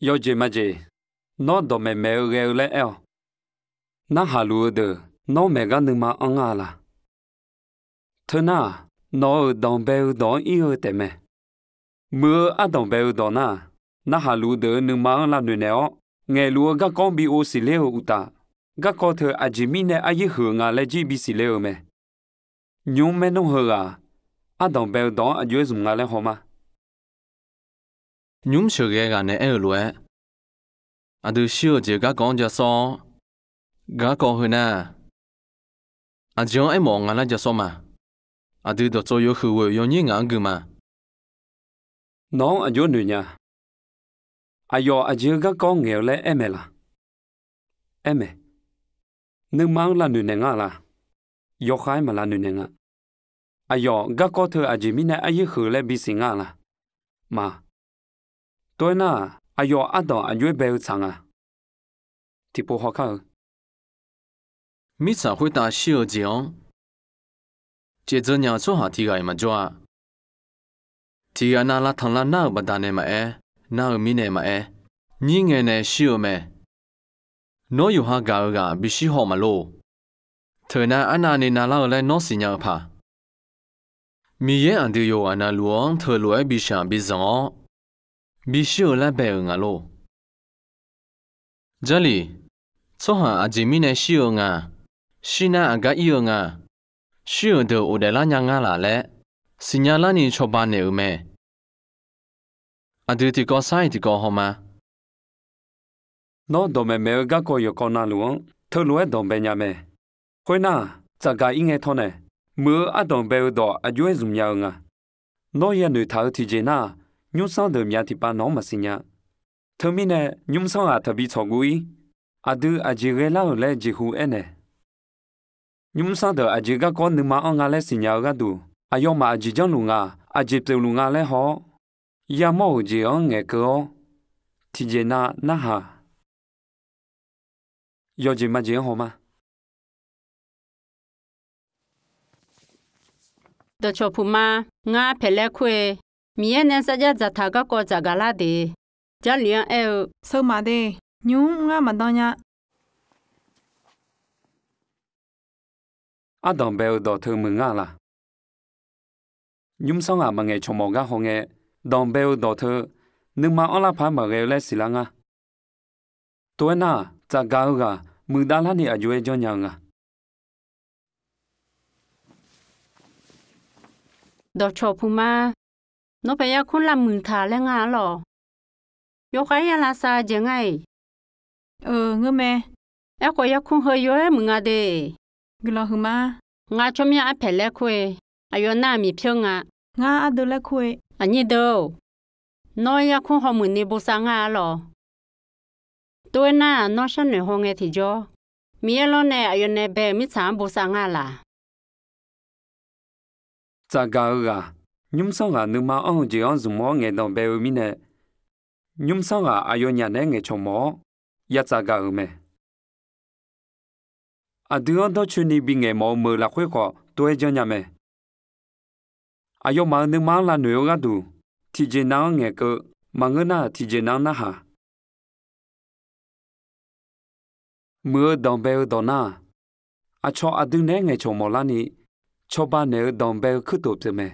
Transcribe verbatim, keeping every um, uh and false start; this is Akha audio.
Yawjeq majeq, nawr dawqmaeq maeq-eu ghae-eu laer aer-awq. Narhaq luf-eu deuq nawr maeq gar nuima anr ngar-a laq? Teunar-aq, nawq-euq danqbae-eu dawq-anr ir-eu taefmae. Muiq-eu ardanqbae-eu dawq nar-aq, narhaq luf-eu deuq-euq nuima-anr lavnoeq naeq-awr, ngaeqluf-eu garkawv-anr bi ov siqler-euq uqtaf, garkawv teu aqjeq mirnae aryaer huiq-eu nga laer jir bisiqle-eu mae. Nymr maernmr heughaq-aq, ardanqbae-eu dawq-anr aqjox-aer zmq nga laer hawma. Nymr sheuqghae ghaq nae aer-euq lof-aer, aqdui shir-euq jeq garkawv-anr ja sawr-awr, garkawv heu nar-aq, aqjeq-anr aermawf nga laer ja sawr ma. Aqdui dawqtsov yawhuiq ghoeq yawnyir ngaq-anr gui ma. Nawq-anr aqjox noeq nya. Aqyawf aqjeq-eu garkawv ngaeq-eu laer aer maeq laq? Aer maeq. Nuima-anr lavnoeq naeq ngar laq? Yawkhav-aer maq lavnoeq naeq nga. Aqyawf garkawv teu aqjeq mirnae aryaer huiq laer bisiq ngar laq? Ma. Tov-aer nar-aq, aqyawf ardanq aqjox-aer bae-eu tsaq nga. Tiqpov hawkar-eu, mirtsaq khoertav shir-eu jeq-anr caevdzeur nya-eu tsawrhaq tiq ghaq-iq maqjawr-a. Tiq ghaq nav lavtanq lavnar-euq baqdanae maqaer, nar-eu mirnae maqaer, nyir ngae nae shir-eu mae. Nawr yawqha gaq-eu ghaq bishir haw maqlor. Teunav arnavni navlar-eu laer nawr siqnya-eu paq, Miqyaer aqdui yawqghaq navluf-anr teulof-aer bishaq bizanq-awr, bishir-eu laer bae-euq nga lor. Jarlif, tsawrhaq aqjeq mirnae shir-eu nga, shir nar aqgar ir-eu nga, shir-euq deuq ghofdaef lar nya ngar laq laer siqnya larni cawba naeq-euq mae. Aqdui tiqkawv sar-iq tiqkawv hawma. Nawr dawqmaeq maeq-eu garkawv yawqkawv navluf-anr teulof-aer danqbae nya mae. Khoernar, tsafgaq ir ngae tawr nae, muiq-eu ardanq bae-eu dawq aqjox-aer zmq nya-eu nga. Nawr yanoeq taq-eu tiqjeq nar-aq, nymrsanr deuq myav tiqpav nawq-anr maqsiq nya. Teumirnae, nymrsanr ghaq taqbi tsawqguv ir. Aqdui aqjeq ghaelar-euq laer jeqhu aernaeq. Nymrsanr deuq aqjeq garkawv nuima anr nga laer siqnya-eu gharduq, aqyawfmaf aqjeq janrluf nga, aqjeq pyeufluf nga laer haw-awr, yamawr-euq jeq-anr ngaeqkeuv-awr, tiqjeq nav narhaq. Yawjeq majeq-anr hawma. Dawqcawq puqma, ngar paeq laer kur-e. Miqyaer nae sarjax dzaqtaq garkawv dzaqgaq lar de. Jarlif-anr aer-eu, Seumaf de. Nymr ngar maqdan nya. Ardanq bae-eu dawq teu muiq ngar laq? Nymrsanr ghaq maqngaeq cawq mawf gar hawngae, danqbae-eu dawq teu nuima anrlar paq-aer maqghae-eu laer siqlar ngar. Tov-aer nar-aq, tsafgaq-eu ghaq muiqdav larni aqjox-aer janrnya-eu nga. Dawqcawq puqma, nawr paeq yarkmr lavmuiq taq laer nga-ar lawq. Yawkhav-aer ya lavsav-eu jeq ngar-iq. Euq, ngeur mae. Aerkhawf yarkmr heu yawr-aer muiq nga de. Guiqlanq huiqma. Ngar tsawrmyanr arpaeq laer kur-e. Aqyawf nar-aq miqpyeur nga. Ngar ardeuv laer kur-e. Aqnyir deuq-or, nawr yarkmr hawmuiq ni bosav ngar-ar lawq. Tov-aer nar-aq, nawr sharnoeq hawngae tiqjawr, Miqyaer lawr nae aqyawf nae bae-euq mirtsaq-anr bosav nga laq? Tsafgaq-eu ghaq, nymrsanr ghaq nuima anr-eu jeq-anr zmq-awr ngaeqdanq bae-eu mirnae, nymrsanr ghaq aqyawfnyaf naeq-aer ngaeqcawq mawf-awr, ya tsafgaq-euq mae. Aqdui-anr dawrcoeni bingaeq mawf-eu meuq lafkhoer khawf tov-aer janrnya mae. Aqyawfmaf-euq nuima-anr lavnoeq-eu gharduq, tiqjeq nav-anr ngaeqkeuv, maqngeur nar-aq tiqjeq nav-anr narhaq. Muiq-eu danqbae-eu dawq nar-aq, aqcawq aqdui naeq-aer ngaeqcawq mawflarni, cawba naeq-eu danqbae-eu kuirtof pyeuf mae.